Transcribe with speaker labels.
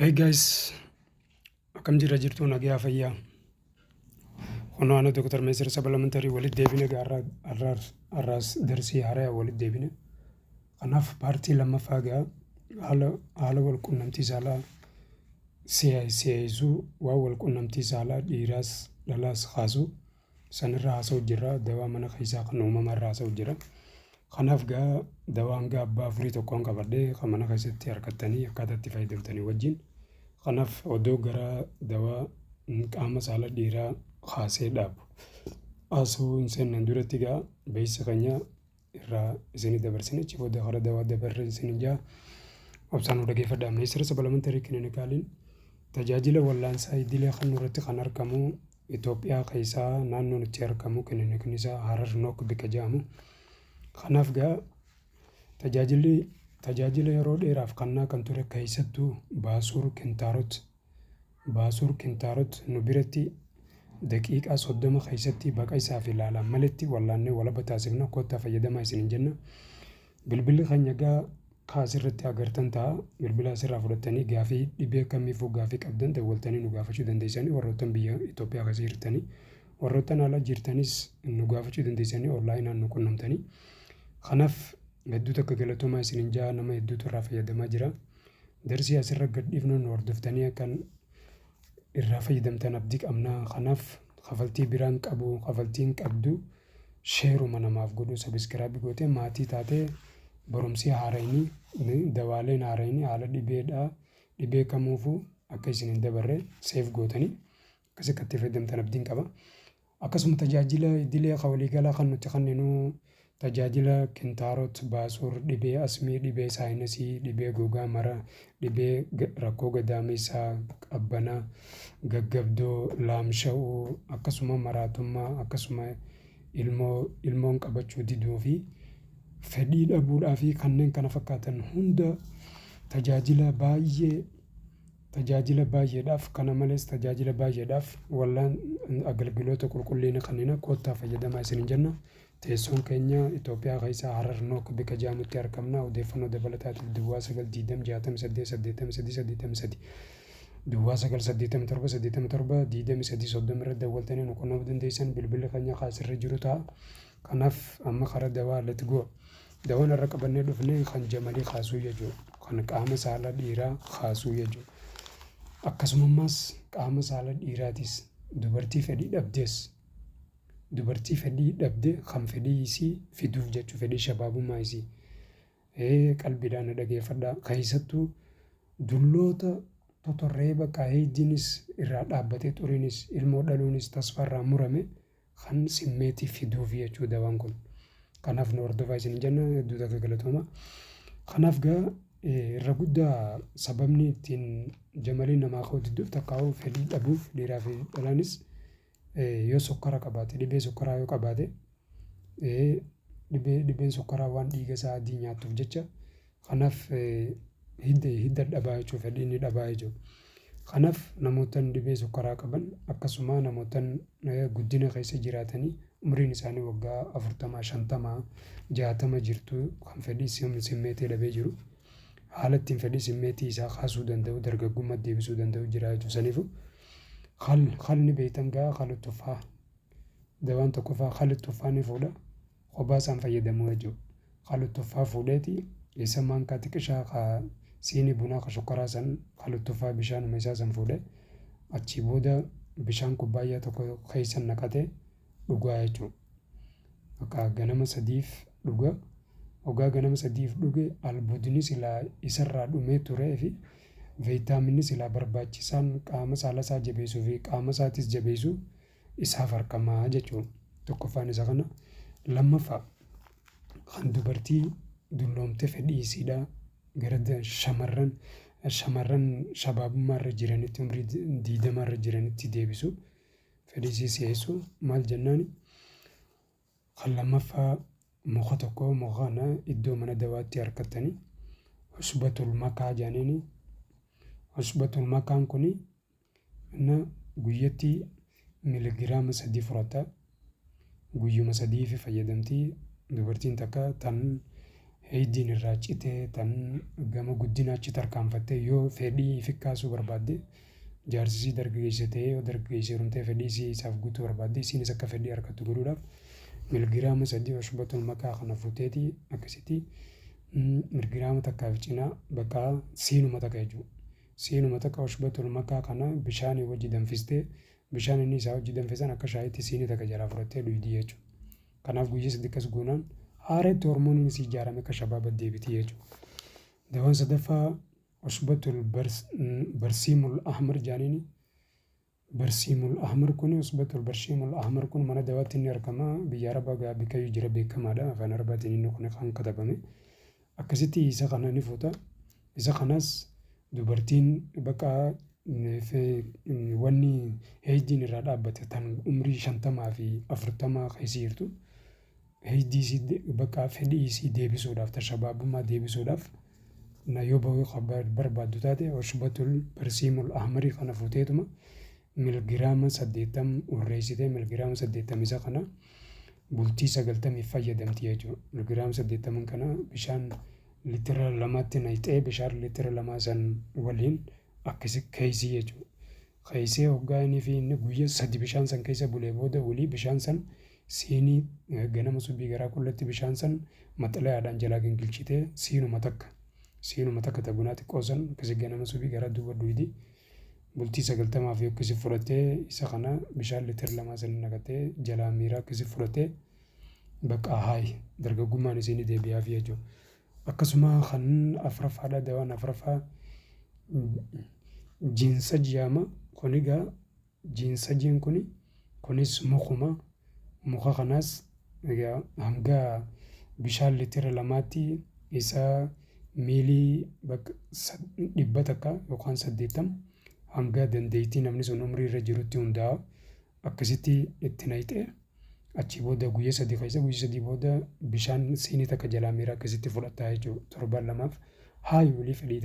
Speaker 1: Hey guys, akkam jira jirtu nagaa fayyaa. Kunoo ana Dr. Meesir Sabalamantari walitti deebine har'aas darsii haaraa walitti deebine. Kanaaf paartii lammaffaa gaa haala wal qunnamtii saalaa si'eessuu waan wal qunnamtii saalaa dhiiraas dhalaas kaasu sanirra haasa'u jirra. Dawaa mana keessaa kan uumamaa irra haasa'u jira. Kanaaf gaa dawaan gaa abbaa afurii tokkoon qabadhee kan mana keessatti harkattanii akkaataa itti fayyadamtanii wajjin. Kanaaf odoo gara dawaa qaama saala dhiiraa kaasee dhaabu haasa'uu hin seenneen duratti gaa beeksisa keenya irraa isinii dabarsine achi booda karaa dawaa dabarre isin jaa obsaan nu dhageeffadhaa. Ministeera Supplementary Clinicaliin tajaajila wallaansaa idilee kan irratti kan argamu Itoophiyaa keessaa naannoon itti argamu kilinikni isaa Harar Nook bika jedhamu. Kanaaf gaa tajaajilli tajaajila yeroo dheeraaf kannaa kan ture keessattuu Baasuur Kintaarot Baasuur Kintaarot nu biratti daqiiqaa 30 keessatti baqaysaa fi laalaan maletti wallaannee walaba taasifna kottaa fayyadamaa isiniin jenna. Bilbilli keenya gaa ka asirratti agartan ta'a. Bilbila asirraa fudhattanii gaafii dhibee kamiifuu gaafii qabdan dawwaltanii nu gaafachuu dandeessanii warroottan biyya Itoophiyaa keessa jirtanii warroottan ala jirtanis nu gaafachuu dandeessanii onlaayinaan nu qunnamtanii. Kanaaf hedduu takka galatoomaa isiniin ja'a nama hedduutu irraa fayyadamaa jira. Darsii asirra gad dhiifnu nu hordoftanii akkan irraa fayyadamtan abdii qabna. Kanaaf kafaltii biraan qabu kafaltiin qabdu sheeruma namaaf godhuu sabiskiraabii gootee maatii taatee barumsi haarayni dawaaleen haarayni haala dhibeedhaa dhibee kamuufuu akka isin hin dabarre seef gootanii akkas akka itti fayyadamtan abdiin qaba. Akkasuma tajaajila idilee kan waliigalaa kan nuti kenninu tajaajila kintaarot, baasuur, dhibee asmii, dhibee saayinasii, dhibee gogaa mara, dhibee rakkoo gadaameessaa, qabbanaa, gaggabdoo, laamsha'uu, akkasuma maraatummaa, akkasuma ilmoo ilmoon qabachuu diduu fi fedhii dhabuudhaa fi kanneen kana fakkaatan hunda tajaajila baay'ee tajaajila baay'eedhaaf kana malees tajaajila baay'eedhaaf wallaan agalgiloota qulqulliina kanneen koottaa fayyadamaa isinin jenna. Teessoon keenya Itoophiyaa keessaa Harar Nook bika jedhamutti argamna. Odeeffannoo dabalataatiif duwwaa 9 20 68 83 83 duwwaa 9 87 87 23 30 irra dawwaltanii nu qunnamuu dandeessan. Bilbilli keenya kaasirra jiru ta'a. Kanaaf amma karaa dawaa let go. Dawaan irra qabannee dhufne kan jamalii kaasuu jechuudha. Kan qaama saala dhiiraa kaasuu jechuudha. Akkasuma ammas qaama saala dhiiraatis dubartii fedhii dhabdees dubartii fedhii dhabde kan fedhii isii fiduuf jechuu fedhii shabaabummaa isii. Qalbiidhaan na dhageeffadhaa. Keessattuu dulloota totorree bakka heeydiinis irraa dhaabbatee xuriinis ilmoo dhaluunis tasfarraa murame kan simmeetii fiduuf jechuu dawaan kun. Kanaaf nu hordofaa isin jenna hedduu takka galatooma. Kanaaf gaa irra guddaa sababni ittiin jamaliin namaa ka'uu didduuf takkaa'uu fedhii dhabuuf dhiiraa fi dhalaanis yoo sukkara qabaate dhibee sukkaraa yoo qabaate dhibee dhibeen sukkaraa waan dhiiga isaa adii nyaattuuf jecha kanaaf hidda hidda dhabaa jechuu fedhii ni dhabaa jechuudha. Kanaaf namootan dhibee sukkaraa qaban akkasuma namootan guddina keessa jiraatanii umriin isaanii waggaa 40 50 60 jirtu kan fedhii simmeetii dhabee jiru haala ittiin fedhii simmeetii isaa kaasuu danda'u dargaggummaa deebisuu danda'u jira jechuudha. Saniifuu Khal khal ni beektan gaa khalu tuffaa. Dawaan tokkoffaa khalu tuffaa ni fuudha. Kophaa isaan fayyadamuu jechuudha. Khalu tuffaa fuudheeti isa maankaa xiqishaa ka siinii bunaa ka shukkaraa san khalu tuffaa bishaanuma isaa san fuudhe achii booda bishaan kubbaayyaa tokko keessa naqatee dhugaa jechuudha. Bakka ganama sadiif dhuga. Ogaa ganama sadiif dhuge albuudni silaa isarraa dhumee turee fi veeyitaaminni silaa barbaachisaan qaama saala isaa jabeessuu fi qaama isaatis jabeessu isaaf argamaa jechuudha. Tokkoffaan isa kana. Lammaffaa kan dubartii dulloomte fedhii isiidhaa gara shamarran shamarran shabaabummaa irra jiranitti umrii 20 irra jiranitti deebisu fedhii isii si'eessu maal jennaani kan lammaffaa muka tokko muka kana iddoo mana dawaatti harkattanii usbatul makaa jedhaniini usbatul makaan kuni na guyyatti miligiraama 3 fudhata guyyuma sadiifi fayyadamti dubartiin takka tan Heeydiin irraa citee tan gama guddinaa achi tarkaanfattee yoo fedhii ifi kaasuu barbaadde, jaarsi isii dargaggeessa ta'ee yoo dargaggeessa heerumtee fedhii isii isaaf guutuu barbaadde, isiinis akka fedhii argattu godhuudhaaf milgiraama 3 ushbatul makaa kana fuuteeti akkasitti milgiraama takkaaf cinaa bakka siinuma takka jechuudha. Siinuma takka ushbatul makaa kana bishaanii wajji danfistee bishaan inni isaa wajji danfisan akka shaayitti siinii takka jalaa fudhattee dhuydi jechuudha. Kanaaf guyyaa sadi akkas goonaan haareetti hormooniin isii ijaarame akka shabaaba deebiti jechuudha. Dawaan sadaffaa usbatul barsiimul ahmar jaaniini. Barsiimul ahmar kun, usbatul barsiimul ahmar kun mana dawaatti inni argama. Biyya Arabaa gaa bikkayyuu jira, beekamaadha. Afaan Arabaatiin inni kun kan katabame. Akkasitti isa kana ni fuuta. Isa kanas dubartiin bakka wanni heeydiin irraa dhaabbate tan umrii 50 fi 40 keessa jirtu heeydii isii bakka fedhii isii deebisuudhaaf, ta shabaabummaa deebisuudhaaf na yoo bahuu barbaaddu taate, ushbatul barsiimul ahmarii kana fuuteetuma milgiraama 80 urreessitee milgiraama 80 isa kana bultii 90 fayyadamti jechuudha. Milgiraama 80 kana bishaan litira 2tti naqxee bishaan litira 2 san waliin akkasi keessi jechuudha. Keessee hoggaa inni fi inni guyya 3 bishaan san keessa bulee booda walii bishaan san siinii ganama subii garaa qullatti bishaan san maxalayaadhaan jalaa gingilchitee siinuma takka ta bunaa xiqqoo san akkasi ganama subii garaa duuba dhuydi. Bultii 90f yoo akkasi fudhattee isa kana bishaan litira 2 san naqattee jalaa miiraa akkasi fudhattee bakka haayi dargaggummaan isiin deebi'aaf jechuudha. Akkasuma kan afuraffaadha, dawaan afuraffaa jiinsa ji'ama. Kun egaa jiinsajiin kun kunis mukuma. Muka kanaas egaa hanga bishaan litira 2tti isa miilii bakka 100 yookaan 80 hanga dandeettii namni sun umrii irra jirutti hundaa'a. Akkasitti itti naqxee achi booda guyyaa 3 keessa guyyaa 3 booda bishaan siinii takka jalaa miira akkasitti fudhataa jechuudha. Torban 2f haayi walii fedhii.